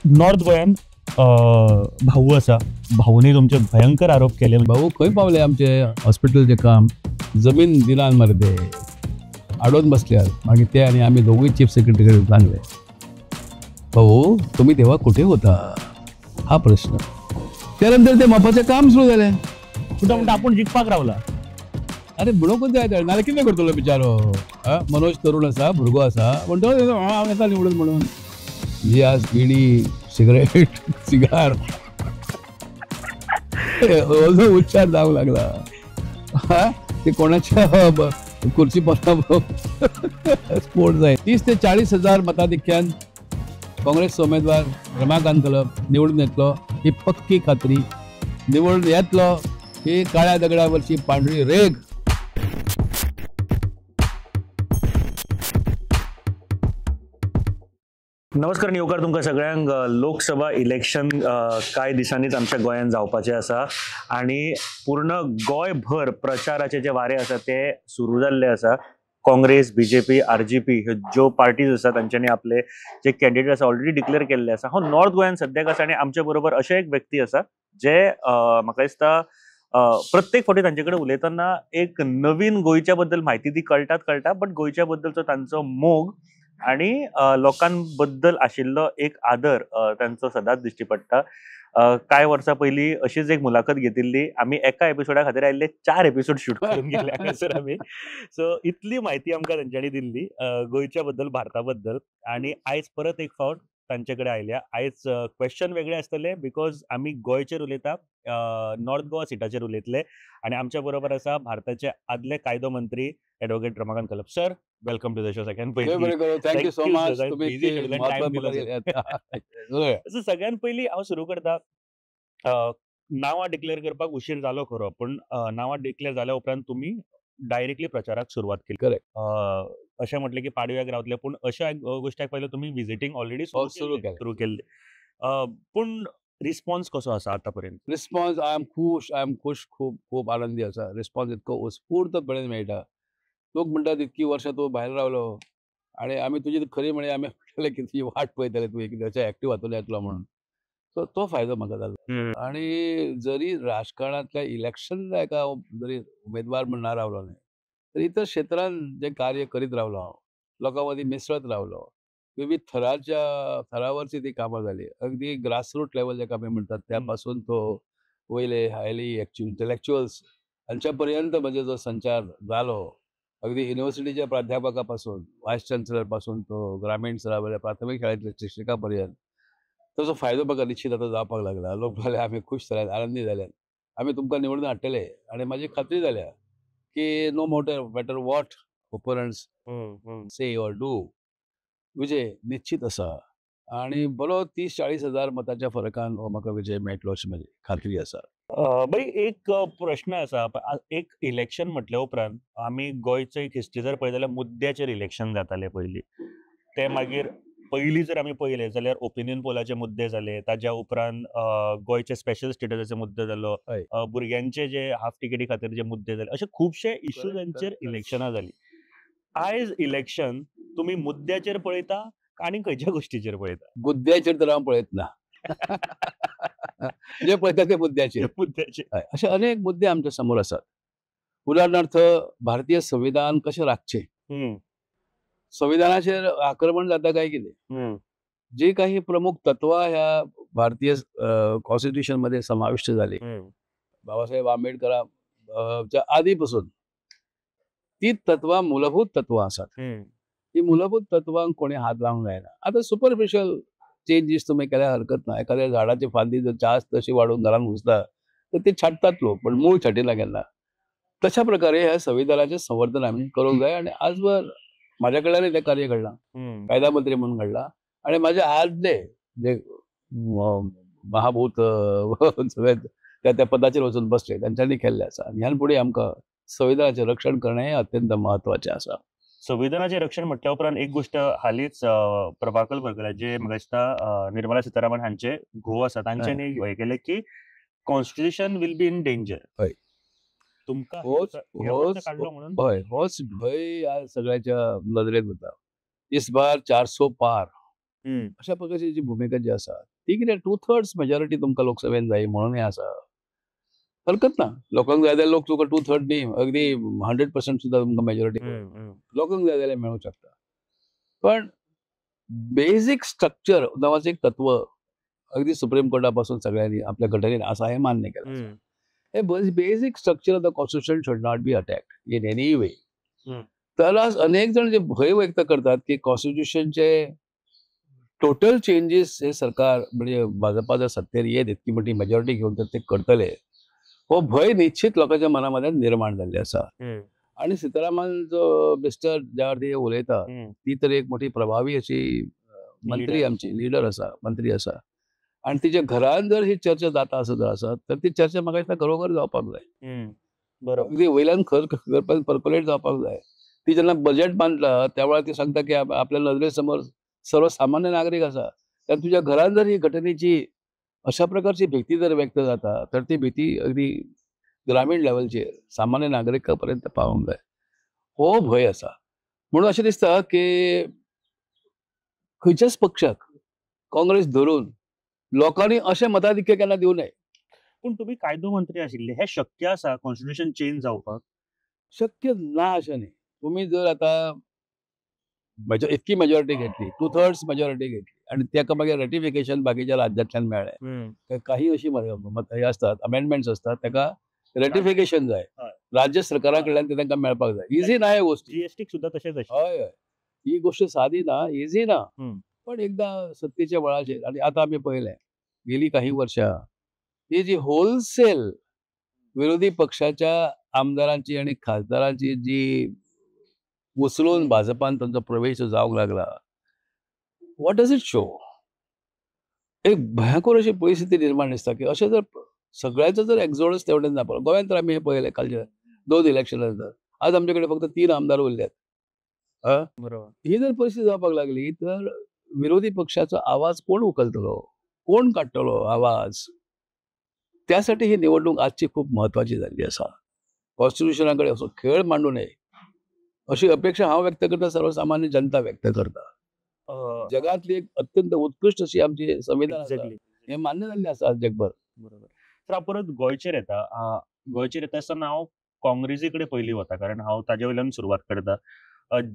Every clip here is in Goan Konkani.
नॉर्थ गोयान भाऊ आसा, भाऊनी तुमचे भयंकर आरोप केले. भाऊ खंय पावले आमचे हॉस्पिटलचे काम जमीन दिलान मरे ते आडोवन बसल्यात. मागीर ते आनी आमी दोगूय चीफ सेक्रेटरी कडेन सांगले, भाऊ तुम्ही तेव्हा कुठे होता, हा प्रश्न. त्यानंतर ते मापाचें काम सुरू जालें. सुद्दां म्हणटा आपूण जिखपाक रावला. अरे म्हणूंकच जाय नाल्यार कितें करतलो बिचारो. मनोज तरुण आसा, भुरगो आसा, म्हणटलो हांव येता निवडून म्हणून. जी आज बिडी सिगरेट सिगार हो जो उच्चार जावंक लागला ते कोणाच्या खुर्ची स्फोट जाय. 30 ते 40 हजार मताधिक्यान काँग्रेसचो उमेदवार रमाकांत खलप निवडून येतलो ही पक्की खात्री. निवडून येतलो ही काळ्या दगडावरची पांढरी रेग. नमस्कार निवकार तुमकां सगळ्यांक. लोकसभा इलेक्शन कांय दिसांनीच आमच्या गोंयांत जावपाचें आसा आनी पूर्ण गोंयभर प्रचाराचे जे वारे आसा ते सुरू जाल्ले आसा. काँग्रेस, बीजेपी, आरजीपी ह्यो ज्यो पार्टीज आसा तांच्यांनी आपले जे कॅन्डिडेट आसा ऑलरेडी डिक्लेअर केल्ले आसा. हांव नॉर्थ गोंयांत सद्याक आसा आनी आमचे बरोबर अशे एक व्यक्ती आसा जे म्हाका दिसता प्रत्येक फावटी तांचे कडेन उलयतना एक नवीन गोंयच्या बद्दल म्हायती ती कळटात कळटा, बट गोंयच्या बद्दलचो तांचो मोग आणि लोकांबद्दल आशिल्लो एक आदर तांचो सदांच दिश्टी पडटा. कांय वर्सां पयलीं अशीच एक मुलाखत घेतिल्ली आमी, एका एपिसोडा खातीर आयिल्ले 4 एपिसोड शूट करून गेले हांगासर आमी. सो इतली म्हायती आमकां तांच्यांनी दिल्ली गोंयच्या बद्दल, भारता बद्दल. आनी आयज परत एक फावट तांचे कडेन आयल्या. आयज क्वेश्चन वेगळे आसतले because आमी गोंयचेर उलयता, नॉर्थ गोवा सिटाचेर उलयतले. आनी आमच्या बरोबर आसा भारताचे आदले कायदो मंत्री advocate Ramakant Khalap. Sir, welcome to the show. सगळ्यात पयलीं thank you so much. सगळ्यात पयलीं हांव सुरू करता. नांवां डिक्लेअर करपाक उशीर जालो खरो, पूण नांवां डिक्लेअर जाल्या उपरांत तुमी डायरेक्टली प्रचाराक सुरवात केली. करेक्ट. अशें म्हटलें की पाडव्याक रावतले, पूण अशा गोश्टाक पयलें तुमी विजिटींग ऑलरेडी सुरू केल्लें. पूण रिस्पॉन्स कसो आसा आतां पर्यंत? रिस्पॉन्स I am खुश, I am खुश, खूब खूब आनंदी आसा. रिस्पॉन्स इतको उत्स्फूर्तपणे मेळटा. लोक म्हणटात इतकी वर्सां तूं भायर रावलो आनी आमी तुजी खरी म्हळ्यार आमी म्हणटाले की तुजी वाट पळयताले तूं एकदां एक्टीव हातून येतलो म्हणून. सो तो फायदो म्हाका जालो. आनी जरी राजकारणांतल्या इलेक्शन एका जरी उमेदवार म्हण ना रावलो न्ही, तरी इतर क्षेत्रान जें कार्य करीत रावलो हांव, लोकां मदीं मिसळत रावलो, विविध थराच्या थरावरची ती कामां जाली. अगदी ग्रासरूट लेवल जेका आमी म्हणटात त्या पासून तो वयले हायली इंटलेक्च्युअल्स हांच्या पर्यंत म्हजे जो संचार जालो, अगदी युनिव्हर्सिटीच्या प्राध्यापका पासून, वायस चान्सलर पासून तो ग्रामीण स्तरावयल्या प्राथमीक शाळेंतल्या शिक्षका पर्यंत ताचो फायदो म्हाका निश्चित आतां जावपाक लागला. लोक म्हणटाले आमी खूश जाल्यात, आनंदी जाल्यात, आमी तुमकां निवडून हाडटले. आनी म्हाजी खात्री जाल्या की no matter what opponents say or do, Vijay निश्चित आसा. आनी बरो 30-40 हजार मतांच्या फरकान हो म्हाका विजय मेळटलो अशी म्हजी खात्री आसा. बाई, एक प्रश्न आसा. एक इलेक्शन म्हटल्या उपरांत आमी गोंयचो एक हिस्ट्री जर पळयत जाल्यार मुद्द्याचेर इलेक्शन जातालें पयलीं. ते मागीर पयलीं जर आमी पळयलें जाल्यार ओपिनियन पोलाचे मुद्दे जाले, ताज्या उपरांत गोंयचे स्पेशल स्टेटसाचे मुद्दे जालो, भुरग्यांचे जे हाफ तिकेटी खातीर जे मुद्दे जाले, अशे खुबशे इश्यूजांचेर इलेक्शनां जालीं. आयज इलेक्शन तुमी मुद्द्याचेर पळयता आनी खंयच्या गोश्टीचेर पळयता? मुद्द्याचेर तर हांव पळयत ना, जे पळयता ते मुद्द्याचेर. मुद्द्याचेर अशे अनेक मुद्दे आमच्या समोर आसात. उदाहरणार्थ भारतीय संविधान कशें राखचें, संविधानाचेर आक्रमण जाता काय कितें, जी काही प्रमुख तत्वां ह्या भारतीय कॉन्स्टिट्यूशन मध्ये समाविष्ट जाली बाबासाहेब आंबेडकरांच्या आदीपासून, ती तत्वां मूलभूत तत्वां आसात. ती मूलभूत तत्वांक कोणी हात लावंक जायना. आतां सुपरफिशियल चेंजीस तुमी केल्यार हरकत ना. एखाद्या झाडाची फांदी जर जास्त अशी वाडून घरान घुसता तर ते छाटतात लोक, पण मूळ छाटिना केन्ना. तशा प्रकारे ह्या संविधानाचें संवर्धन आमी करूंक जाय. आनी आजवर म्हाज्या कडल्यानय तें कार्य घडलां, कायदा मंत्री म्हणून घडलां. आनी म्हाजे आदले जे महाभूत सगळे त्या त्या पदाचेर वचून बसले तांच्यांनी केल्लें आसा. आनी ह्यान फुडें आमकां संविधानाचें रक्षण करणें हें अत्यंत म्हत्वाचें आसा. संविधानाचें रक्षण म्हटल्या उपरांत एक गोश्ट हालींच प्रभाकर बर्गर जे म्हाका दिसता निर्मला सीतारामन हांचे घोव आसा, तांच्यांनी हें केलें की constitution will be in danger. हय, तुमकां होच काडलो म्हणून हय, होच भंय आज सगळ्याच्या नदरेंत वता. इस बार 400 पार अशा प्रकारची जी भूमिका जी आसा ती कितें 2/3 मेजॉरिटी तुमकां लोकसभेन जाय म्हणून हें आसा. हरकत ना, लोकांक जाय जाल्यार लोक तुका 2/3 न्ही अगदी 100% सुद्दां तुमकां मेजॉरिटी लोकांक जाय जाल्यार मेळूंक शकता. पण बेजीक स्ट्रक्चर नांवाचें एक तत्व अगदी सुप्रीम कोर्टा पासून सगळ्यांनी आपल्या घटनेन आसा हें मान्य केलां. हे basic structure of the constitution should not be attacked in any way. तर आज अनेक जण जे भंय व्यक्त करतात की कॉन्स्टिट्युशनचे टोटल चेंजीस हे सरकार म्हणजे भाजपा जर सत्तेर येत इतकी मोठी मेजॉरिटी घेवन तर ते करतले, हो भंय निश्चित लोकांच्या मनामध्ये निर्माण जाल्ले आसा. आणि सीतारामन जो मिस्टर ज्या अर्थी उलयता ती तर एक मोठी प्रभावी अशी मंत्री आमची लिडर आसा, मंत्री आसा. आणि तिच्या घरान जर ही चर्चा जाता आसत जर आसत तर ती चर्चा म्हाका दिसता घरोघर जावपाक जाय. बरोबर, अगदी वयल्यान खर पर्क्युलेट जावपाक जाय. ती जेन्ना बजेट बांदला त्या वेळार ती सांगता की आपल्या नजरे समोर सर्वसामान्य नागरीक आसा, तर तुझ्या घरान जर ही घटनेची अशा प्रकारची भीती जर व्यक्त जाता तर ती भीती अगदी ग्रामीण लेवलचेर सामान्य नागरिका पर्यंत पावोवंक जाय, हो भंय आसा. म्हणून अशें दिसता की खंयच्याच पक्षाक काँग्रेस धरून लोकांनी अशें मताधिक्य केन्ना दिवं नये. पूण तुमी कायदो मंत्री आशिल्ले, हें शक्य आसा कॉन्स्टिट्युशन चेंज जावपाक? शक्य ना अशें न्ही. तुमी जर आतां इतकी मेजॉरिटी घेतली, 2/3 मेजॉरिटी घेतली आनी ताका मागीर रेटिफिकेशन बाकीच्या राज्यांतल्यान मेळ्ळें, काही अशी हे आसतात अमेंडमेंट्स आसतात ताका रेटिफिकेशन जाय, राज्य सरकारा कडल्यान ते तांकां मेळपाक जाय. इझी ना ह्यो गोष्टी. जीएसटी सुद्दां तशेंच. हय हय, ही गोष्ट सादी ना, इझी ना. पण एकदा सत्तेच्या बळाचेर, आनी आतां आमी पळयलें गेली काही वर्षां ही जी होलसेल विरोधी पक्षाच्या आमदारांची आनी खासदारांची जी उचलून भाजपान तांचो प्रवेश जावंक लागला, what does it show? एक भयंकर अशी परिस्थिती निर्माण दिसता की अशें जर सगळ्यांचो जर एक्झोडस तेवटेन जावपाक. गोंयांत तर आमी हें पळयलें कालच्या 2 इलेक्शनां नंतर आज आमचे कडेन फक्त 3 आमदार उरल्यात. बरोबर, ही जर परिस्थिती जावपाक लागली तर विरोधी पक्षाचो आवाज कोण उखलतलो, कोण काडटलो आवाज? त्यासाठी ही निवडणूक आजची खूप महत्वाची जाल्ली आसा. कॉन्स्टिट्युशना कडेन असो खेळ मांडू नये अशी अपेक्षा हांव व्यक्त करता, सर्वसामान्य जनता व्यक्त करता. जगातली एक अत्यंत उत्कृष्ट अशी आमची संविधान आसा, हें मान्य जाल्लें आसा आज जगभर. बरोबर. तर हांव परत गोंयचेर येता. गोंयचेर येता आसतना हांव काँग्रेसी कडेन पयलीं वता, कारण हांव ताजे वयल्यान सुरवात करता.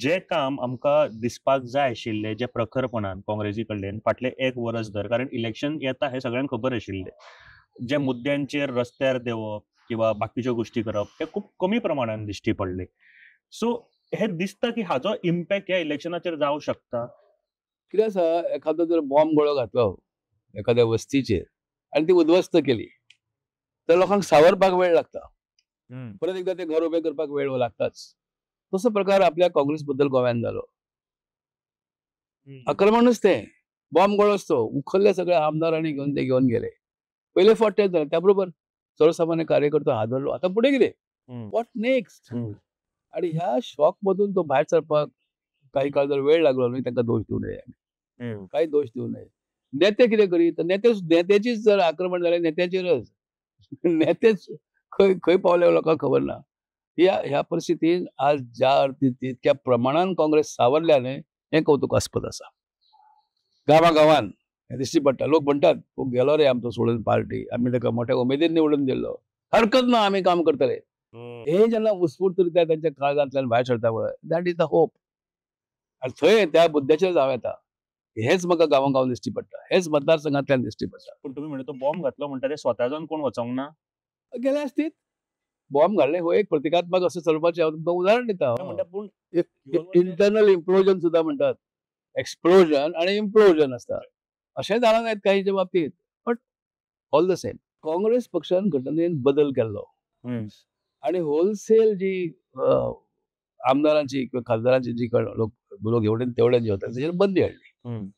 जे काम आमकां दिसपाक जाय आशिल्लें, जे प्रखरपणान काँग्रेसी कडल्यान फाटलें 1 वर्स धर, कारण इलेक्शन येता हें सगळ्यांक खबर आशिल्लें, जे मुद्द्यांचेर रस्त्यार देंवप किंवा बाकीच्यो गोश्टी करप हे खूब कमी प्रमाणान दिश्टी पडले. सो हे दिसता की हाजो इम्पॅक्ट ह्या इलेक्शनाचेर जावं शकता. कितें आसा, एखादो जर बॉम्ब गोळो घातलो एखाद्या वस्तीचेर आनी ती उद्ध्वस्त केली तर लोकांक सावरपाक वेळ लागता, परत एकदा ते घर उबें करपाक वेळ लागताच. तसो प्रकार आपल्या काँग्रेस बद्दल गोव्यान जालो. आक्रमणच तें, बॉम्ब गोळोच तो, उखल्ले सगळे आमदारांनी घेवन ते घेवन गेले. पयले फावट तें जालें, त्या बरोबर सर्वसामान्य कार्यकर्तो हादरलो, आतां फुडें कितें, what next? आणि ह्या शॉक मधून तो भायर सरपाक काही काळ जर वेळ लागलो न्ही, तांकां दोश दिवं नये, काही दोश दिवं नये. नेते कितें करीत तर नेत्याचीच जर आक्रमण जालें नेत्याचेरच, नेतेच खंय खंय पावले लोकांक खबर ना. ह्या परिस्थितीन आज ज्या अर्थी तितक्या प्रमाणान काँग्रेस सावरल्या न्ही, हें कौतुकास्पद आसा. गांवा गांवान हें दिश्टी पडटा. लोक म्हणटात गेलो रे आमचो सोडून पार्टी, आमी ताका मोठ्या उमेदीन निवडून दिल्लो, हरकत ना आमी काम करतले. हे जेन्ना उत्स्फूर्त रित्या तांच्या काळजांतल्यान भायर सरता पळय, that is the hope. आनी थंय त्या मुद्द्याचेर जावं येता. हेच म्हाका गांवां गांवां दिश्टी पडटा, हेच मतदारसंघांतल्यान दिश्टी पडटा. पूण तुमी म्हणटा तो बॉम्ब घातलो म्हणटा ते स्वता जावन कोण वचोंक ना गेले आसतीत. बॉम्ब घाल्ले हो एक प्रतिकात्मक असं स्वरूपाचें हांव तुमकां उदाहरण दिता. पूण इंटरनल इम्प्लोजन सुद्दां म्हणटात, एक्सप्लोजन आनी इम्प्लोजन आसता. अशें जालां नायत काहीच्या बाबतींत, but all the same Congress पक्षान घटनेन बदल केल्लो आनी होलसेल जी आमदारांची किंवा खासदारांची जी लोक लोक एवढे तेवढे जे होता तेचेर बंदी हाडली.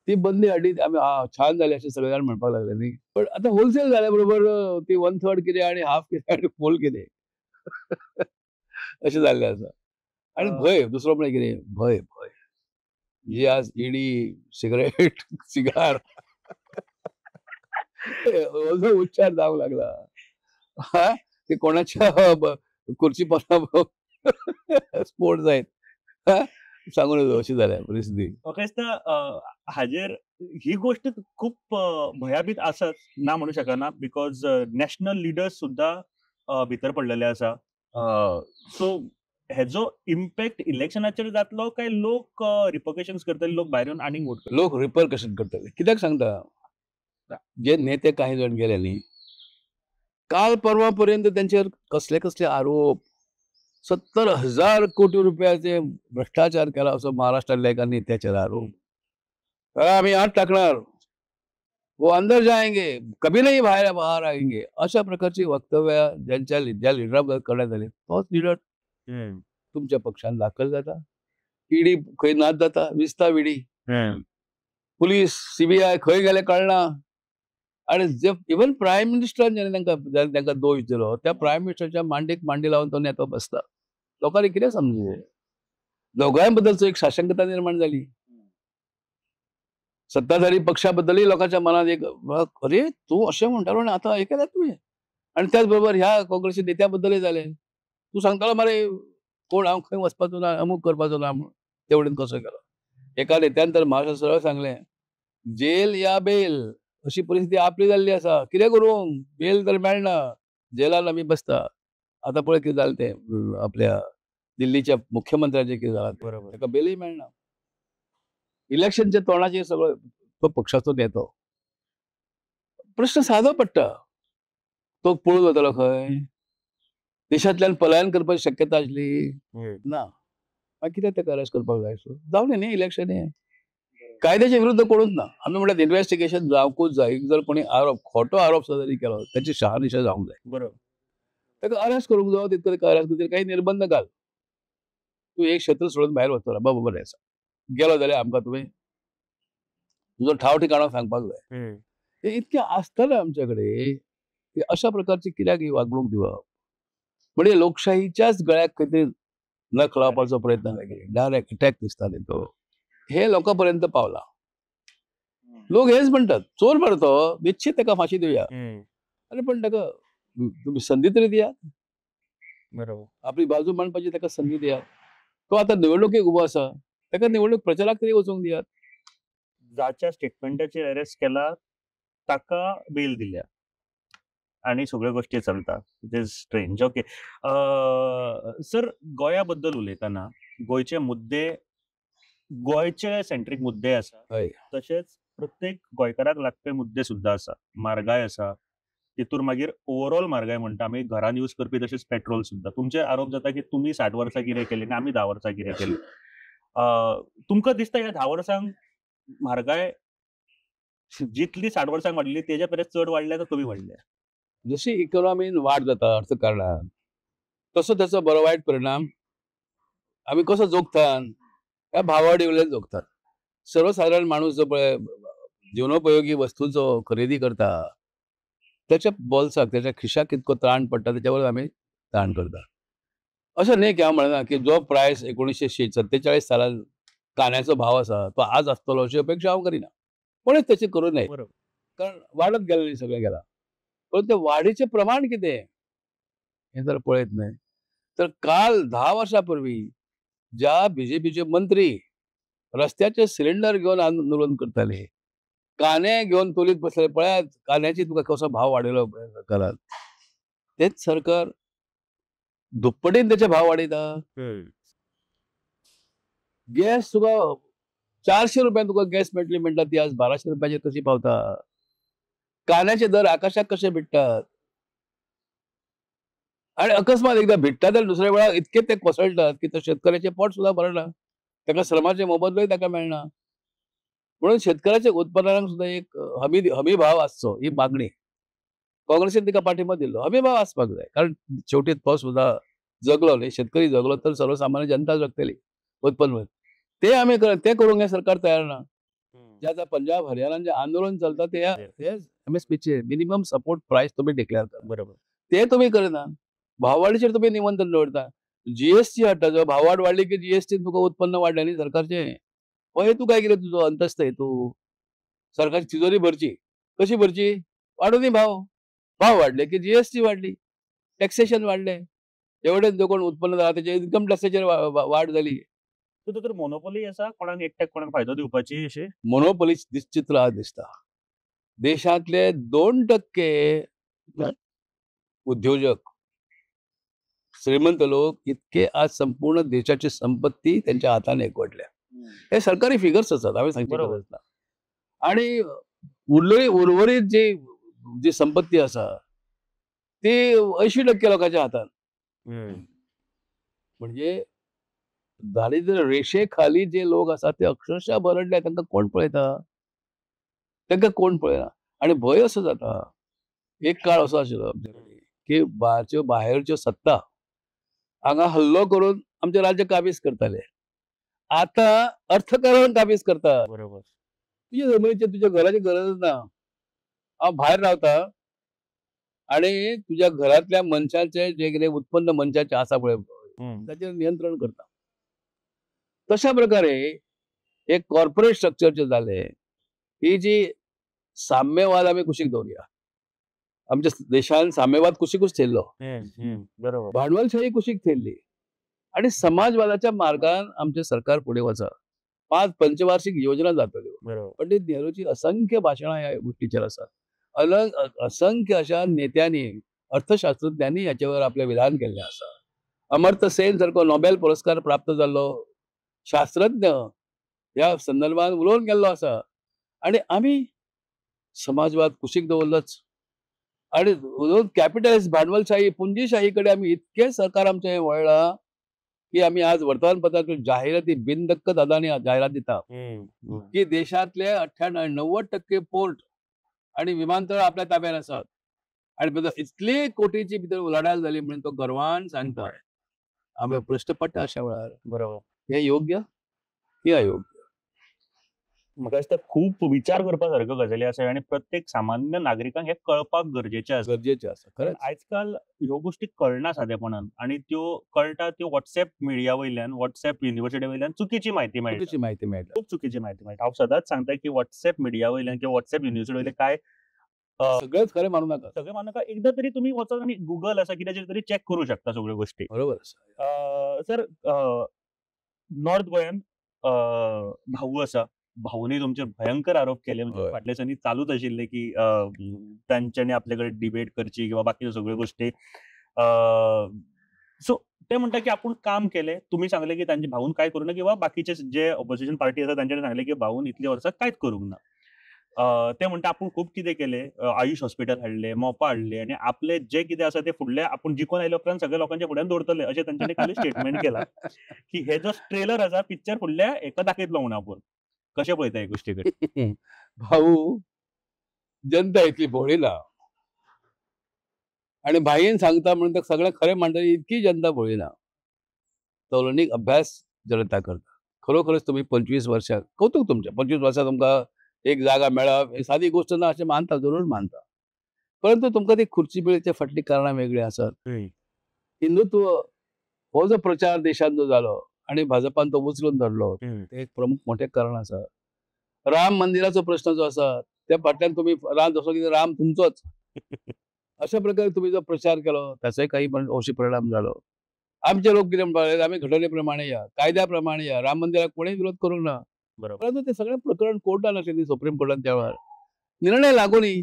ती बंदी हाडली आमी छान जाली अशें सगळे जाण म्हणपाक लागले न्ही. पण आतां होलसेल जाल्या बरोबर ती 1/3 कितें आनी हाफ कितें आनी फूल कितें अशें जाल्लें आसा. आनी भंय दुसरो म्हळ्यार कितें, भंय भंय जी आज इडी, सिगरेट, सिगार हो जो उच्चार जावंक लागला ते कोणाच्या खुर्ची पासून स्फोट जायत सांगून अशी जाल्या परिस्थिती. म्हाका दिसता हाजेर ही गोष्ट खूप भयाभीत आसाच ना म्हणू शकना, because national लिडर्स सुद्दां भितर पडलेले आसा. सो हेजो इम्पॅक्ट इलेक्शनाचेर जातलो काय लोक रिपरकशन्स करतले, लोक भायर येवन आनीक वोट करतले? लोक रिपरकशन करतले. कित्याक सांगता, जे नेते काही जण गेले न्ही, काल परवा पर्यंत त्यांचेर कसले कसले आरोप, 70,000 कोटी रुपयाचे भ्रष्टाचार केला असो महाराष्ट्रातल्या एका नेत्याचेर आरोप. आम्ही आत टाकणार, वो अंदर जाएंगे, कभी नाही बाहेर बाहेर आएंगे, अशा प्रकारची वक्तव्य ज्यांच्या ज्या लिडराबद्दल करण्यात आली तोच लिडर तुमच्या पक्षान दाखल जाता, ईडी खंय नाच जाता, विस्ता विडी, पुलीस सीबीआय खंय गेले कळना. आणि जे इवन प्रायम मिनिस्टरान ज्याने तांकां दोश दिलो त्या प्रायम मिनिस्टरच्या मांडीक मांडी लावन तो नेतो बसता. लोकांनी कितें समजूं? दोगांय बद्दलचो एक साशंकता निर्माण जाली. सत्ताधारी पक्षाबद्दलय लोकांच्या मनात एक, अरे तूं अशें म्हणटालो आनी आतां हे केलें तुवें. आनी त्याच बरोबर ह्या काँग्रेसी नेत्या बद्दलय जालें, तूं सांगतालो मरे कोण हांव खंय वचपाचो ना, अमूक करपाचो ना म्हणून, ते वटेन कसो गेलो. एका नेत्यान तर महाराष्ट्रात सरळ सांगलें, जेल या बेल अशी परिस्थिती आपली जाल्ली आसा, कितें करूंक, बेल तर मेळना, जेलान आमी बसता. आतां पळय कितें जालें तें आपल्या दिल्लीच्या मुख्यमंत्र्याचें कितें जालां, बरोबर, ताका बेलय मेळना. इलेक्शनच्या तोंडाचेर सगळो तो पक्षाचो नेतो. प्रश्न सादो पडटा, तो पळून वतलो खंय? देशांतल्यान पलायन करपाची शक्यता आसली ना, मागीर कित्याक ताका अरेस्ट करपाक जाय? सो जावं न्ही इलेक्शन, हें कायद्याच्या विरुद्ध कोणूच ना. आमी म्हणटात इन्व्हेस्टिगेशन जावंकूच जाय. जर कोणी आरोप, खोटो आरोप सुद्दां जरी केलो ताची शहानिशा जावंक जाय, बरोबर, ताका अरेस्ट करूंक जावो, तितको ताका अरेस्ट करतकीर काही निर्बंध घाल, तूं एक क्षेत्र सोडून भायर वचना, बाबा बरें आसा, गेलो जाल्यार आमकां तुवें तुजो ठाव ठिकाणो सांगपाक जाय. हें इतकें आसतना आमचे कडेन की अशा प्रकारची कित्याक ही वागणूक दिवप म्हणजे लोकशाहीच्याच गळ्याक खंय तरी नख लावपाचो प्रयत्न जाता, डायरेक्ट अटॅक दिसता न्ही तो, हे लोकां पर्यंत पावला. लोक हेच म्हणटात, चोर मारतो निश्चित ताका फांशी दिवया, अरे पण ताका तुमी संदी तरी दियात, बरोबर, आपली बाजू मांडपाची ताका संदी दियात. तो आतां निवडणुकेक उबो आसा, ताका निवडणूक प्रचाराक तरी वचूंक दियात. जाच्या स्टेटमेंटाचेर अरेस्ट केला ताका बेल दिल्या आणि सगळ्यो गोष्टी चलता, it is strange. Okay sir, गोंया बद्दल उलयतना गोंयचे मुद्दे, गोंयचे सेंट्रीक मुद्दे आसा, तशेंच प्रत्येक गोंयकाराक लागपी मुद्दे सुद्दां आसा. म्हारगाय आसा, तितूर मागीर ओवरऑल म्हारगाय म्हणटा आमी, घरान यूज करपी तशेंच पेट्रोल सुद्दां. तुमचे आरोप जाता की तुमी 60 वर्सां कितें केलें आनी आमी 10 वर्सां कितें केलें. तुमकां दिसता ह्या 10 वर्सांक म्हारगाय जितली 60 वर्सांक वाडली तेज्या परस चड वाडल्या तर कमी वाडल्या? जशी इकॉनॉमीन वाड जाता अर्थकारणान तसो त्याचो बरो वायट परिणाम आमी कसो जोगतात, ह्या भावाडी वयल्यान जोगतात. सर्वसाधारण माणूस जो पळय जीवनोपयोगी वस्तूंचो खरेदी करता त्याच्या बोल्साक, त्याच्या खिशाक कितको ताण पडटा त्याच्यावर आमी ताण करता. अशें न्ही की हांव म्हणना की जो प्रायस 1947 सालान कांद्याचो भाव आसा तो आज आसतलो अशी अपेक्षा हांव करिना, कोणेच तशें करूं नये, कारण वाडत गेलें न्ही सगळें गेलां. पण ते वाडीचें प्रमाण कितें हें जर पळयत न्हय तर काल 10 वर्सां पूर्वी ज्या बीजेपीचे मंत्री रस्त्याचे सिलिंडर घेवन आंदोलन करताले, कांदे घेवन तोलीत बसले, पळयात कांद्याची तुका कसो भाव वाडयलो सरकारान, तेच सरकार दुप्पटीन त्याचे भाव वाडयता. गॅस तुका 400 रुपयान तुका गॅस मेळटली म्हणटा ती आज 1200 रुपयाचेर कशी पावता? कांद्याचे दर आकाशाक कशे भिडटात? आणि अकस्मात एकदा भिडटा जाल्यार दुसऱ्या वेळार इतके ते कोसळटात की तो शेतकऱ्याचे पोट सुद्दां भरना, ताका श्रमाचे मोबदलोय ताका मेळना. म्हणून शेतकऱ्याच्या उत्पन्नाक सुद्दां एक हमी भाव आसचो ही मागणी काँग्रेसीन तिका पाठिंबो दिल्लो. हमी भाव आसपाक जाय, कारण शेवटी तो सुद्दां जगलो न्ही, शेतकरी जगलो तर सर्वसामान्य जनता जगतली उत्पन्न. ते आमी ते करूंक हें सरकार तयार ना. जे आतां पंजाब हरियाणान जे आंदोलन चलता ते एमएसपीचे मिनिमम सपोर्ट प्रायस तुमी डिक्लेअर करा, बरोबर, ते तुमी करना. भाववाडीचेर तुमी निमंत्रण दवरता, जीएसटी हाडटा, जो भाववाड वाडली की जीएसटी तुका उत्पन्न वाडलें न्ही सरकारचें. हो हेतू काय कितें तुजो अंतस्थ हेतू? सरकारची तिजोरी भरची, कशी भरची? वाडूं न्ही भाव, भाव वाडले की जीएसटी वाडली, टॅक्सेशन वाडलें, एवढेच जो कोण उत्पन्न जाला तेचे इन्कम टॅक्साचेर वाड जाली. तर मोनोपोली आसा कोणाक एकट्याक कोणाक फायदो दिवपाची अशी मोनोपोली चित्र आज दिसता. देशांतले 2% उद्योजक श्रीमंत लोक इतके आज संपूर्ण देशाची संपत्ती त्यांच्या हाताने एकवटल्या. हे सरकारी फिगर्स आसात, हांवें सांगची गरज ना. आणि उर्वरीत जी जी संपत्ती आसा ती 80% लोकांच्या हातात. म्हणजे दारिद्र्य रेषेखाली जे लोक आसात ते अक्षरशः बरडले, तांकां कोण पळयता, तांकां कोण पळयना. आणि भंय असो जाता. एक काळ असो आशिल्लो आमचे कडेन की भायरच्यो बाहेरच्यो सत्ता हांगा हल्लो करून आमचें राज्य काबीज करताले. आतां अर्थकारण काबीज करता. बरोबर. तुज्या जमनीचेर तुज्या घराची गरज ना. हांव भायर रावता आणि तुज्या घरांतल्या मनशाचे जे कितें उत्पन्न मनशाचें आसा पळय ताचेर नियंत्रण करता. तशा प्रकारे एक कॉर्पोरेट स्ट्रक्चर जे जालें, ही जी साम्यवाद आमी कुशीक दवरुया. आमच्या देशान साम्यवाद कुशीकूच थेल्लो, बरोबर, भांडवलशाही कुशीक थेल्ली आणि समाजवादाच्या मार्गान आमचें सरकार फुडें वचा. 5 पंचवार्षिक योजना जातल्यो. पंडित नेहरूची असंख्य भाशणां ह्या गोष्टीचेर आसात. असंख्य अशा नेत्यांनी अर्थशास्त्रज्ञांनी ह्याचेवर आपलें विधान केल्लें आसा. अमर्त्य सेन सारको नोबेल पुरस्कार प्राप्त जाल्लो शास्त्रज्ञ ह्या संदर्भात उलोवन गेल्लो आसा. आनी आमी समाजवाद कुशीक दवरलोच आणि कॅपिटलिस्ट भांडवलशाही पुंजीशाही कडेन आमी इतकें सरकार आमचें वळ्ळां की आमी आज वर्तमानपत्रांतल्यो जाहिराती बिनदक्क दादांनी जाहिरात दिता की देशांतले 98-90% पोर्ट आणि विमानतळ आपल्या ताब्यात आसात आणि इतली कोटीची भितर उलाढाल जाली म्हणून तो गर्वान सांगता. आमी प्रश्न पडटा अशा वेळार, बरोबर, हे योग्य की अयोग्य? म्हाका दिसता खूब विचार करपा सारक्यो गजाली आसा आनी प्रत्येक सामान्य नागरिकांक हे कळपाक गरजेचें आसा. गरजेचें आसा खरें. आजकाल ह्यो गोष्टी कळना सादेपणान आनी त्यो कळटा त्यो व्हॉट्सएप मिडिया वयल्यान, व्हॉट्सएप युनिवर्सिटी वयल्यान चुकीची म्हायती मेळटा. चुकीची म्हायती मेळटा, खूब चुकीची म्हायती मेळटा. हांव सदांच सांगता की व्हॉट्सएप मिडिया वयल्यान किंवा व्हॉट्सएप युनिवर्सिटी वयल्यान काय सगळेच खरें मानू नाका, सगळें मानू नाका. एकदा तरी तुमी वचत आनी गुगल आसा कित्याचेर तरी चॅक करूं शकता सगळ्यो गोष्टी. बरोबर आसा. सर, नॉर्थ गोंयान भाऊ आसा, भाऊनी तुमचेर भयंकर आरोप केले. म्हणजे फाटल्या दिसांनी चालूच आशिल्ले की तांच्यांनी आपले कडेन डिबेट करची किंवा बाकीच्यो सगळ्यो गोष्टी. सो ते म्हणटा की आपूण काम केलें, तुमी सांगलें की तांचे भाऊन कांय करूं ना किंवा बाकीचे जे ऑपोजिशन पार्टी आसा तांच्यांनी सांगलें की भाऊन इतली वर्सां कांयच करूंक ना. ते म्हणटा आपूण खूब कितें केलें, आयुष हॉस्पिटल हाडलें, मोपा हाडलें आनी आपले जे कितें आसा ते फुडले आपूण जिखून आयले उपरांत सगळ्या लोकांच्या फुड्यान दवरतले अशें तांच्यांनी काल स्टेटमेंट केलां की हे जो ट्रेलर आसा पिक्चर फुडल्या हेका दाखयतलो म्हणून आपूण. कशें पळयता हे गोष्टी कडेन? भाऊ, जनता इतली भोळी ना आणि भाईन सांगता म्हणून तर सगळें खरें मांडटा इतकी जनता भोळी ना. तौलनीक अभ्यास जनता करता. खरोखरच तुमी 25 वर्सां, कौतुक तुमचें, 25 वर्सां तुमकां एक जागा मेळप ही सादी गोष्ट ना अशें मानता, जरूर मानता. परंतु तुमकां ती खुर्ची मेळच्या फाटलीं कारणां वेगळीं आसात. हिंदुत्व हो जो प्रचार देशांत जो जालो आणि भाजपान तो उचलून धरलो, ते एक प्रमुख मोठें कारण आसा. राम मंदिराचो प्रश्न जो आसा त्या फाटल्यान तुमी राम जसो कितें राम तुमचोच अशा प्रकारे तुमी जो प्रचार केलो ताचोय काही अंशी परिणाम जालो. आमचे लोक कितें म्हणपाक लागले, आमी घटने प्रमाणे या, कायद्या प्रमाणे या, राम मंदिराक कोणें विरोध करूंक ना. परंतु ते सगळें प्रकरण कोर्टान आशिल्लें, सुप्रीम कोर्टान त्या वेळार निर्णय लागूनय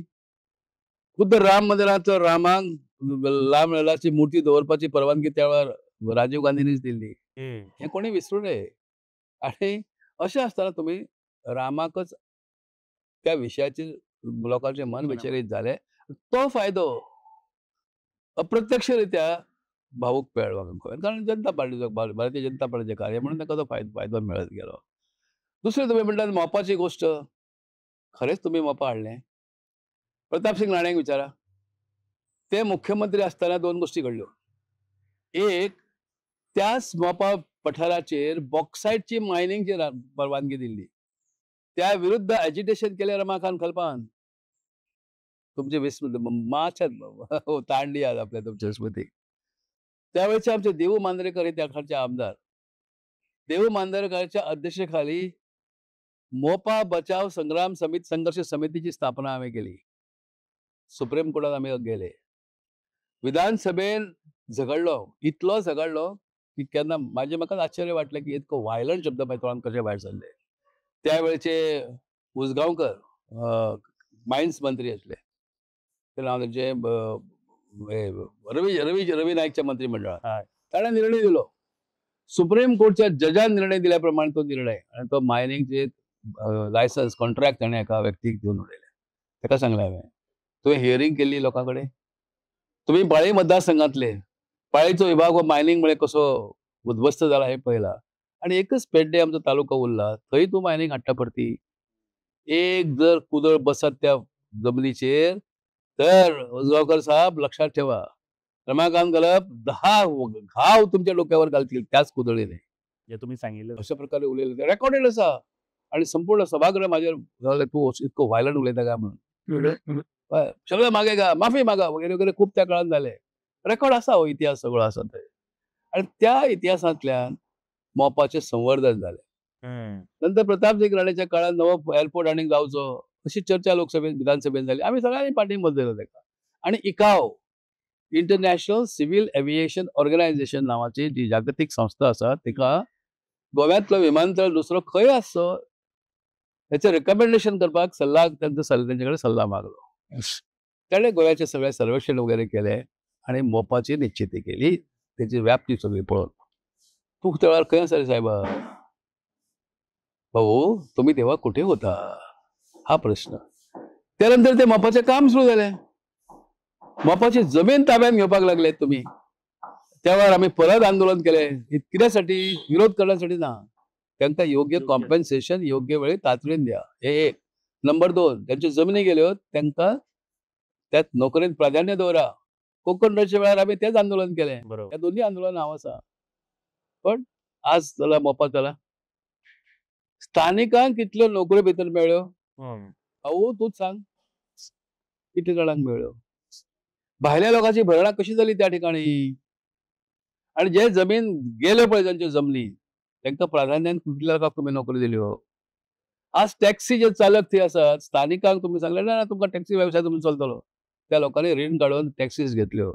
खुद्द राम मंदिराचो रामाक रामललाची मूर्ती दवरपाची परवानगी त्या वेळार राजीव गांधींनीच दिल्ली. हें कोणी विसरूं नये. आनी अशें आसतना तुमी रामाकच त्या विशयाचेर लोकांचें मन विचरीत जालें, तो फायदो अप्रत्यक्षरित्या भाऊक मेळ्ळो. कारण जनता पार्टीचो, भारतीय जनता पार्टीचें कार्य म्हणून ताका तो फायदो मेळत गेलो. दुसरें तुमी म्हणटात मोपाची गोश्ट, खरेंच तुमी मोपा हाडलें. प्रताप सिंग राणेक विचारा, ते मुख्यमंत्री आसतना 2 गोश्टी घडल्यो. एक, त्याच मोपा पठाराचेर बॉक्सायटची मायनिंगची परवानगी दिल्ली, त्या विरुद्ध एजिटेशन केलें रमाकांत खलपान. तुमचे विस्मृती मातशें तांडी आज आपल्या तुमच्या स्मृतीक. त्यावेळचे आमचे देवू मांद्रेकर हे त्या खालचे आमदार, देवू मांद्रेकरांच्या अध्यक्षतेखाली मोपा बचाव संग्राम समिती संघर्ष समितीची स्थापना आम्ही केली. सुप्रीम कोर्टात आम्ही गेले, विधानसभेन झगडलो, इतलो झगडलो की केन्ना म्हाजें म्हाकाच आश्चर्य वाटलें की इतको वायलंट शब्द म्हाज्या तोंडान कशे भायर सरले. त्या वेळचे उसगांवकर मायन्स मंत्री आसले, ते नांव तेंचें रवी रवी रवी नायकच्या मंत्रिमंडळात. ताणें निर्णय दिलो, सुप्रीम कोर्टच्या जजान निर्णय दिल्या प्रमाणे तो निर्णय, आनी तो मायनिंगचे लायसन्स कॉन्ट्रॅक्ट ताणें एका व्यक्तीक दिवन उडयलें. ताका सांगलें हांवें, तुवें हियरींग केल्ली लोकां कडेन, तुमी पाळी मतदारसंघातले, पाळीचो विभाग हो मायनिंग म्हळ्यार कसो उद्ध्वस्त जाला हें पळयलां, आनी एकच पेड्डे आमचो तालुको उरला थंय तूं मायनिंग हाडटा परती. एक जर कुदळ बसत त्या जमनीचेर तर उसगांवकर साहेब लक्षात ठेवा, रमाकांत गलप 10 घाव तुमच्या डोक्यावर घालतील त्याच कुदळीने. जे तुम्ही सांगितलं अशा प्रकारे उलयलें, रेकॉर्डेड आसा आणि संपूर्ण सभागृह माझ्यावर तू इतकं व्हायलंट उलयता काय म्हणून, सगळं मागे का माफी मागा वगैरे वगैरे खूप त्या काळात झाले. रेकॉर्ड आसा, हो इतिहास सगळो आसा थंय. आणि त्या इतिहासांतल्यान मोपाचें संवर्धन जालें. नंतर प्रतापसिंग राणेच्या काळात नवो एअरपोर्ट आनीक जावचो अशी चर्चा लोकसभेत विधानसभेत जाली, आमी सगळ्यांनी पाठिंबो दिलो ताका. आनी ICAO, international civil aviation organisation नावाची जी जागतीक संस्था आसा तिका गोव्यांतलो विमानतळ दुसरो खंय आसचो हेचें रेकमेंडेशन करपाक सल्ला तांचो तेंचे कडेन सल्ला मागलो. ताणें गोव्याचें सगळें सर्वेक्षण वगैरे केलें आनी मोपाची निश्चिती केली, तेची व्याप्ती सगळी पळोवन. तूं त्या वेळार खंय आसा रे साहेबा? भाऊ तुम्ही तेव्हा कुठे होता, हा प्रश्न. त्यानंतर ते मोपाचें काम सुरू जालें, मोपाची जमीन ताब्यात घेवपाक लागले तुमी. त्या वेळार आमी परत आंदोलन केलें, कित्यासाठी, विरोध करण्यासाठी ना, तांकां योग्य कॉम्पेन्सेशन योग्य वेळी तातडीन द्या, हे एक. नंबर 2, त्यांच्यो जमनी गेल्यो तांकां त्यात नोकरेन प्राधान्य दवरा. कोंकण रच्या वेळार आमी तेच आंदोलन केलें, त्या दोन्ही आंदोलन हांव आसा. पण आज जाला मोपा जाला, स्थानिकांक कितल्यो नोकऱ्यो भितर मेळ्ळ्यो भाऊ तूच सांग, कितले जाणांक मेळ्ळ्यो? भायल्या लोकांची भरणा कशी जाली त्या ठिकाणी? आणि जे जमीन गेले पळय जांच्यो जमनी तांकां प्राधान्यान कितल्या लोकांक तुमी नोकरी दिल्यो? आज टॅक्सी जे चालक थंय आसात स्थानिकांक तुमी सांगलें ना तुमकां टॅक्सी वेवसाय तुमी चलतलो, त्या लोकांनी रीण काडून टॅक्सीज घेतल्यो.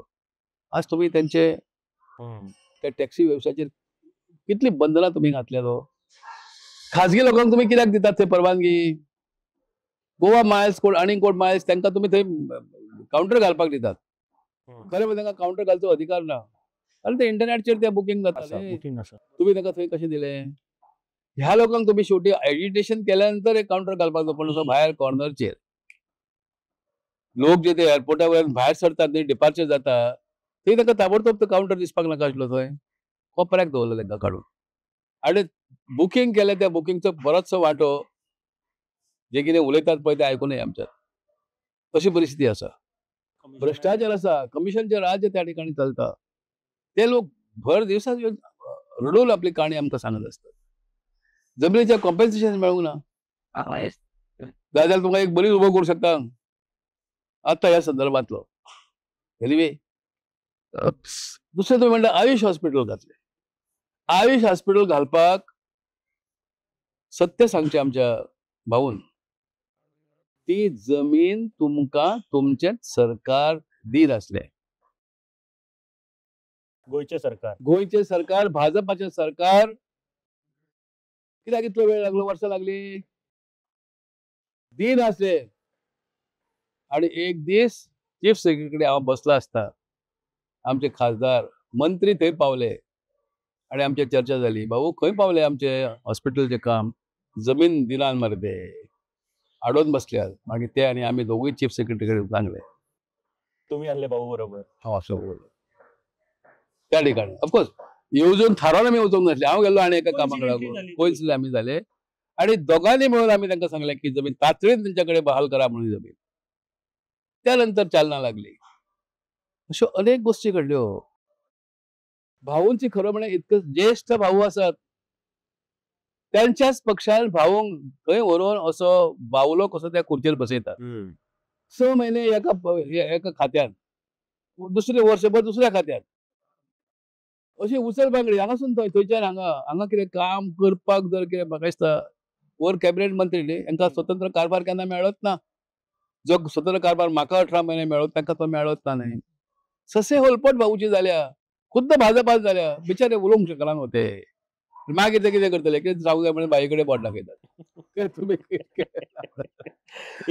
आज तुमी तेंचे त्या टॅक्सी वेवसायाचेर कितली बंधनां तुमी घातल्यात हो? खाजगी लोकांक तुमी कित्याक दितात थंय परवानगी? गोवा मायल्स कोण आनी कोण मायल्स तांकां तुमी थंय कावंटर घालपाक दितात. खरें म्हणजे तांकां कावंटर घालचो अधिकार ना, कारण ते इंटरनेटचेर ते बुकींग जाता, तुमी तांकां थंय कशें दिलें? ह्या लोकांक तुमी शेवटी एजिटेशन केल्या नंतर एक कावंटर घालपाक जाय, पण असो भायर कॉर्नरचेर लोक जे ते एअरपोर्टा वयल्यान भायर सरतात न्ही, डिपार्चर जाता थंय तांकां ताबडतोब तो कावंटर दिसपाक नाका आसलो, थंय कोपऱ्याक दवरलो तांकां काडून. आनी बुकींग केलें, त्या बुकिंगचो बरोचसो वांटो जे कितें उलयतात पळय ते आयकूनय आमच्यात. अशी परिस्थिती आसा, भ्रष्टाचार आसा, कमिशनचें राज्य त्या ठिकाणी चलता. ते लोक भर दिवसात रडून आपली काणी आमकां सांगत आसतात. जमनीचें कॉम्पेन्सेशन मेळूंक ना जाल्यार तुमकां एक बरी उबो करूंक शकता आतां ह्या संदर्भांतलो. एनिवे, दुसरें तुमी म्हणटा आयुष हॉस्पिटल घातलें. आयुष हॉस्पिटल घालपाक सत्य सांगचें आमच्या भाऊन, ती जमीन तुमकां तुमचेंच सरकार दिनासलें. गोंयचें सरकार, गोंयचें सरकार, भाजपाचें सरकार. कित्याक इतलो वेळ लागलो, वर्सां लागली, दिनासले. आनी एक दीस चीफ सेक्रेटरी कडेन हांव बसला आसता, आमचे खासदार मंत्री थंय पावले आनी आमची चर्चा जाली, भाऊ खंय पावले आमचे हॉस्पिटलचें काम, जमीन दिनान मरे ते आडोवन बसल्यात. मागीर ते आनी आमी दोगूय चीफ सेक्रेटरी कडेन सांगले, तुमी आसले भाऊ बरोबर, हांव आसलो बरोबर त्या ठिकाणी. ऑफकोर्स येवजून थारावन आमी वचूंक नासले, हांव गेल्लो आनी एका कामाक लागून कोइन्सिडंटली आमी जाले आनी दोगांनी मेळून आमी तांकां सांगलें की जमीन तातडीन तेंच्या कडेन बहाल करा म्हणून जमीन. त्यानंतर चालना लागली. अश्यो अनेक गोश्टी घडल्यो. भाऊंची खरं म्हळ्यार इतके ज्येश्ठ भाऊ आसात, त्यांच्याच पक्षान भाऊंक थंय व्हरून असो बावलो कसो त्या खुर्चेर बसयतात. 6 महिने एका खात्यान, दुसरे वर्सभर दुसऱ्या खात्यान, अशी उचल बांगडी हांगासून थंय, थंयच्यान हांगा, हांगा कितें काम करपाक जर कितें म्हाका दिसता वर कॅबिनेट मंत्री न्ही, तांकां स्वतंत्र कारभार केन्ना मेळत ना. जो स्वतंत्र कारभार म्हाका 18 महिने मेळत तांकां तो मेळत ना न्ही. ससे होलपट भाऊची जाल्या. खुद्द भाजपात जाल्या बिचारे उलोवंक शकना न्हू ते. मागीर ते कितें करतले, कितें जावंक जाय म्हणून बाई कडेन बोट दाखयतात. तुमी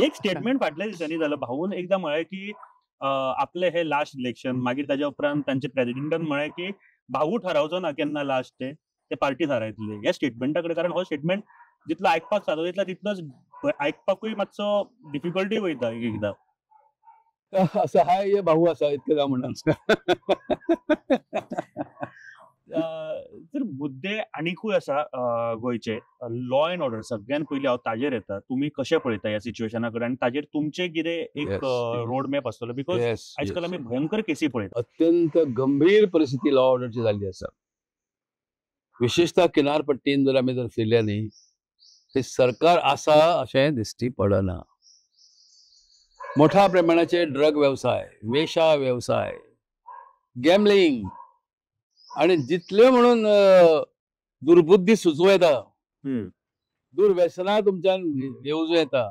एक स्टेटमेंट फाटल्या दिसांनी जालो, भाऊन एकदां म्हळें की आपले हे लास्ट इलेक्शन, मागीर ताज्या उपरांत तांचे प्रेजिडेंटान म्हळें की भाऊ ठरावचो ना केन्ना लास्ट ते पार्टी थारायतली. ह्या स्टेटमेंटा कडेन, कारण हो स्टेटमेंट जितलो आयकपाक सादो दिसला तितलोच आयकपाकूय मातसो डिफिकल्टी वयता एक एकदां. असहाय्य भाऊ आसा इतकें जावं म्हणना. तर मुद्दे आनिकूय आसा गोंयचे. लॉ एंड ऑर्डर सगळ्यान पयलीं हांव ताजेर येता. तुमी कशें पळयता ह्या सिच्युएशना कडेन आनी ताजेर तुमचें कितें एक रोड मॅप आसतलो? Because आयज काल आमी भयंकर केसी पळयता. अत्यंत गंभीर परिस्थिती लॉ ऑर्डरची जाल्ली आसा. विशेषतः किनारपट्टीन जर आमी जर फिरले न्ही, ते सरकार आसा अशें दिश्टी पडना. मोठ्या प्रमाणाचे ड्रग व्यवसाय, वेशा व्यवसाय, गॅमलिंग आणि जितल्यो म्हणून दुर्बुद्धी सुचोवं येता, दुर्व्यसनां तुमच्यान येवजूं येता,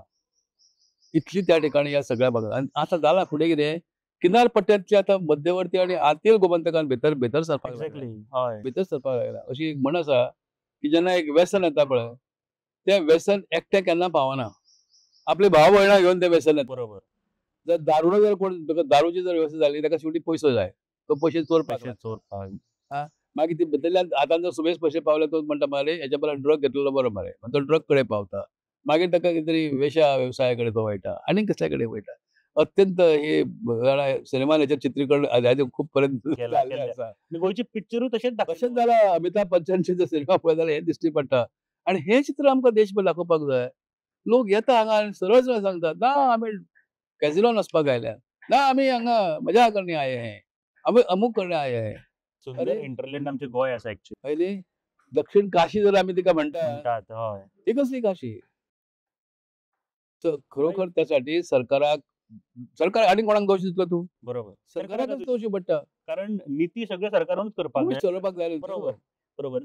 इतली त्या ठिकाणी ह्या सगळ्या भागात. आनी आतां जालां फुडें कितें, किनारपट्ट्यांतली आतां मध्यवर्ती आनी आतील गोमंतकान भितर भितर सरपाक लागला, भितर सरपाक लागला. अशी एक म्हण आसा की जेन्ना एक व्यसन येता पळय, तें व्यसन एकटें केन्ना पावना, आपले भाव भयणां घेवन तें व्यसन येता. बरोबर. जर दारू जर कोण दारूची जर व्यवस्था जाली ताका शेवटी पयसो जाय, तो पयशे चोरपाक चोरपाक. मागीर ती भितरल्यान आतां जर सुबेज पयशे पावले तो म्हणटा मरे हेच्या परस ड्रग घेतलेलो बरो मरे, तो ड्रग कडेन पावता. मागीर ताका कितें तरी वेशा वेवसाया कडेन तो वयता आनी कसल्या कडेन वयता. अत्यंत हे सिनेमान हेचेर चित्रीकरण खूब पर्यंत आसा. गोंयचे पिक्चरूय तशेंच तशेंच जाला. अमिताभ बच्चनचे जर सिनेमा पळयत जाल्यार हें दिश्टी पडटा. आनी हें चित्र आमकां देशभर दाखोवपाक जाय. लोक येता हांगा आनी सरळ सरळ सांगतात ना आमी कॅसिनोन वचपाक आयल्या, ना आमी हांगा मजा करणे आये हैं, आमी अमूक करणे आये हैं. सुंदर इंटरलँड आमचे गोंय आसा एक्चुअली. पयली दक्षिण काशी जर आमी तिका म्हणटात, ती कसली काशी? तर खरोखर त्यासाठी सरकाराक, सरकार आनी कोणाक दोश दितलो तूं? बरोबर, सरकाराकच दोश पडटा, कारण नीती सगळें सरकारानूच करपाक जाय, चलोवपाक जाय. बरोबर बरोबर.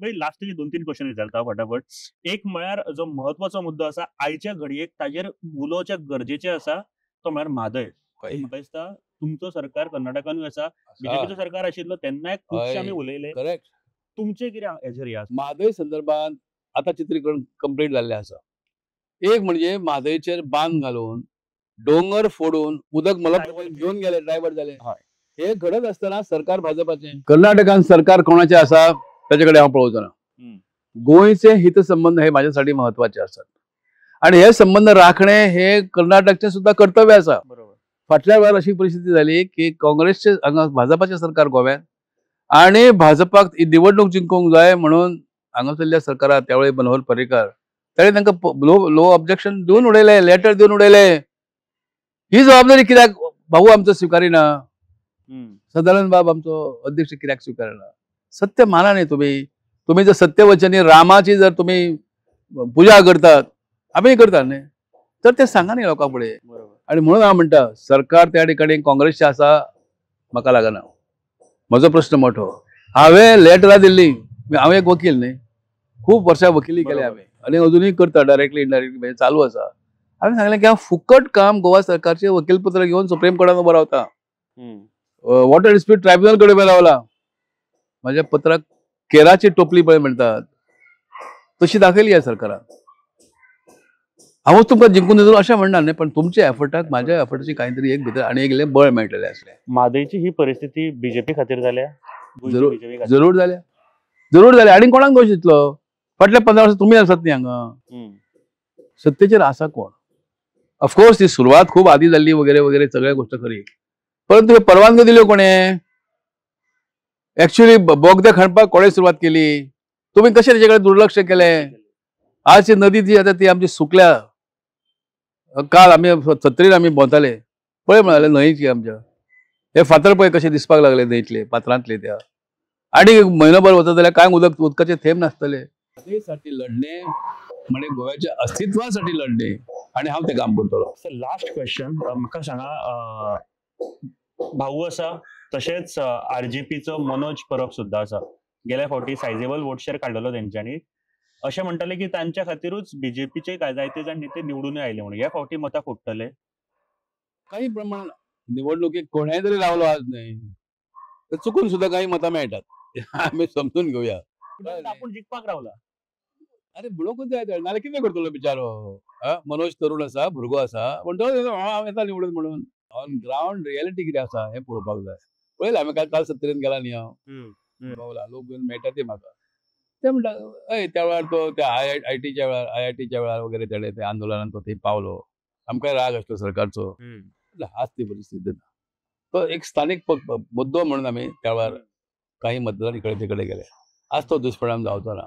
मागीर लास्टाचे 2-3 क्वेश्चन विचारता फटाफट. एक म्हळ्यार जो महत्वाचो मुद्दो आसा आयच्या घडयेक ताजेर उलोवचें गरजेचें आसा तो म्हळ्यार म्हादय. म्हाका दिसता तुमचो सरकार कर्नाटकानूय आसा, बीजेपीचो सरकार आशिल्लो तेन्नाय खुबशे आमी उलयले. करेक्ट. तुमचें कितें हेजेर हे आसा? म्हादय संदर्भात आतां चित्रीकरण कंप्लीट जाल्लें आसा. एक म्हणजे म्हादयचेर बांद घालून डोंगर फोडून उदक मलप घेवन गेले, ड्रायव्हर जाले. हे घडत आसतना सरकार भाजपाचें, कर्नाटकान सरकार कोणाचें आसा ताचे कडेन हांव पळोवचो ना. गोंयचे हितसंबंद हे माझ्यासाठी महत्वाचे आसात आणि हे संबंध राखणे हे कर्नाटकचे सुद्धा कर्तव्य आसा. फाटल्या वेळार अशी परिस्थिती जाली की काँग्रेसचे हांगा भाजपाचें सरकार गोव्यात आणि भाजपाक निवडणूक जिंकूंक जाय म्हणून हांगासरल्या सरकारात त्यावेळी मनोहर पर्रीकर ताणें तांकां लो ऑब्जेक्शन दिवन उडयलें, लेटर दिवन उडयलें. ही जबाबदारी कित्याक भाऊ आमचो स्विकारिना, सदानंद बाब आमचो अध्यक्ष कित्याक स्विकारना? सत्य माना न्ही तुमी. तुमी जर सत्यवचनी रामाची जर तुमी पुजा करतात, आमी करतात न्ही, तर ते सांगा न्ही लोकां फुडें. आनी म्हणून हांव म्हणटा सरकार त्या ठिकाणी काँग्रेसचें आसा म्हाका लागना. म्हजो प्रश्न मोठो, हांवें लेटरां दिल्ली, हांव एक वकील न्ही, खूब वर्सां वकिली केल्या हांवें आनी अजुनूय करता, डायरेक्टली इनडायरेक्टली म्हणजे चालू आसा. हांवें सांगलें की हांव फुकट काम गोवा सरकारचें वकीलपत्र घेवन सुप्रीम कोर्टान उबो रावता, वॉटर डिस्प्यूट ट्रायब्युनल कडेन उबें रावला. म्हाज्या पत्राक केराची टोपली पळय म्हणटात तशी दाखयली ह्या सरकारान. हांवूच तुमकां जिंकून दितलो अशें म्हणना न्ही, पण तुमच्या एफर्टाक म्हाज्या एफर्टाची कांय तरी एक भितर आनी एक बळ मेळटलें आसलें. म्हादयची ही परिस्थिती बीजेपी खातीर जाल्या? जरूर जरूर जाल्या, जरूर जाल्या. आनी कोणाक दोश दितलो? फाटल्या 15 वर्सां तुमी आसात न्ही हांगा सत्तेचेर आसा कोण? ऑफकोर्स ती सुरवात खूब आदी जाल्ली वगैरे वगैरे सगळ्या गोष्ट खरी, परंतु हे परवानगी दिल्यो कोणें? एक्चुअली बोगदे खणपाक कोणें सुरवात केली? तुमी कशें तेजे कडेन दुर्लक्ष केलें? आज ती नदी जी आतां ती आमची सुकल्या. काल आमी सत्तरीन आमी भोंवताले, पळय म्हणाले न्हंयची आमच्या हे फातर पळय कशे दिसपाक लागले न्हंयतले पात्रांतले त्या. आनी म्हयनोभर वता जाल्यार कांय उदक उदकाचे थेंब नासतले. साठी लढणे म्हणजे गोव्याच्या अस्तित्वासाठी लढणे आणि हांव तें काम करतलो. लास्ट क्वेश्चन, म्हाका सांगा, भाऊ आसा तशेंच आरजीपीचो मनोज परब सुद्दां आसा, गेल्या फावटी सायजेबल वोट शेअर काडलेलो तेंच्यांनी, अशें म्हणटाले की तांच्या खातीरूच बीजेपीचे काय जायते जाण नेते निवडून आयले म्हणून, ह्या फावटी मतां फोडटले? काही प्रमाणात निवडणुकीत कोणेय तरी रावलो आज न्ही तर चुकून सुद्दां काही मतां मेळटात, आमी समजून घेवया. आपूण जिखपाक रावला. अरे म्हणूंकच जाय तेणें, नाल्यार कितें करतलो बिचारो. मनोज तरुण आसा, भुरगो आसा, पूण तो हांव येता निवडून म्हणून. ऑन ग्रावंड रियलिटी कितें आसा हें पळोवपाक जाय. पळयलें हांवें, काल काल सत्तरीन गेला न्ही हांव, पावला, लोक येवन मेळटा ते म्हाका. ते म्हणटा हय त्या वेळार तो त्या आय आयटीच्या वेळार, आयआयटीच्या वेळार वगैरे तेणें ते आंदोलनान तो थंय पावलो. आमकां राग आसलो सरकारचो. आज ती परिस्थिती ना. तो एक स्थानीक मुद्दो म्हणून आमी त्या वेळार काही मतदार इकडे तिकडे गेले. आज तो दुष्परिणाम जावचो ना.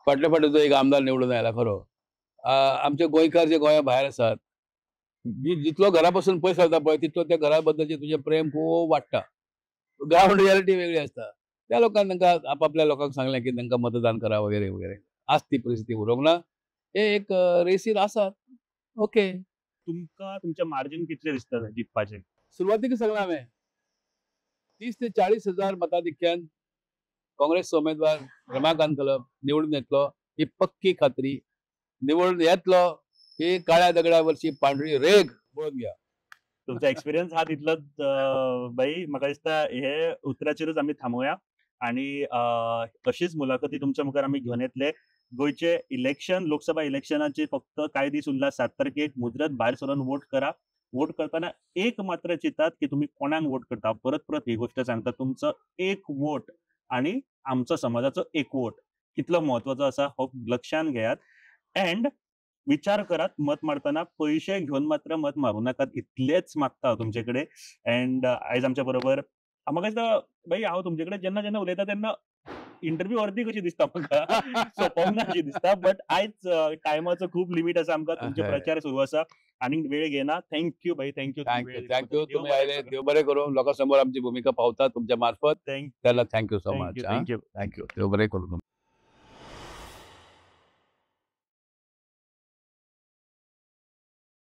फाटले फावटी तो एक आमदार निवडून आयला खरो. आमचे गोंयकार जे गोंया भायर आसात, जितलो घरा पासून पयस रावता पळय तितलो त्या घरा बद्दलचें तुजें प्रेम खूब वाडटा. ग्रावंड रियलिटी वेगळी आसता. त्या लोकांक तांकां आपापल्या लोकांक सांगलें की तांकां मतदान करा वगैरे वगैरे. आज ती परिस्थिती उरोंक ना. हे एक रेसीर आसात. ओके, तुमकां तुमचें मार्जीन कितलें दिसता जिखपाचें? सुरवातीक सांगलां हांवें, 30 ते 40 हजार मताधिक्यान काँग्रेसचो उमेदवार रमाकांत खलप निवडून येतलो ही पक्की खात्री. निवडून येतलो ही काळ्या दगडावरची पांढरी रेग पळोवन घ्या. तुमचा एक्सपिरियन्स हा तितलोच बाई. म्हाका दिसता हे उतराचेरूच आमी थांबोवया आणि अशीच मुलाखती तुमच्या मुखार आमी घेवन येतले. गोंयचे इलेक्शन, लोकसभा इलेक्शनाचे फक्त कांय दीस उरला. 7 तारखेक मुजरत भायर सरून वोट करा. वोट करतना एक मात्र चिंतात की तुमी कोणाक वोट करता. परत परत ही गोष्ट सांगता, तुमचो एक वोट आणि आमचो समाजाचो एक वोट कितलो म्हत्वाचो आसा हो लक्षान घेयात. अँड विचार करात मत मारतना, पयशे घेवन मात्र मत मारूं नाकात, इतलेच मागता हांव तुमचे कडेन. अँड आयज आमच्या बरोबर, म्हाका दिसता बाई हांव तुमचे कडेन जेन्ना जेन्ना उलयता तेन्ना इंटरव्यू अर्दी कशी दिसता म्हाका, सोंपोंक ना कशी दिसता. बट आयज टायमाचो खूब लिमीट आसा आमकां, तुमचे प्रचार सुरू आसा आनी वेळ घेना. Thank you बाई, thank you. Thank you, thank you. तुम्ही आयले, देव बरें करूं. लोकां समोर आमची भुमिका पावता तुमच्या मार्फत, thank त्याला thank you so much. Thank you. Thank you, देव बरें करूं.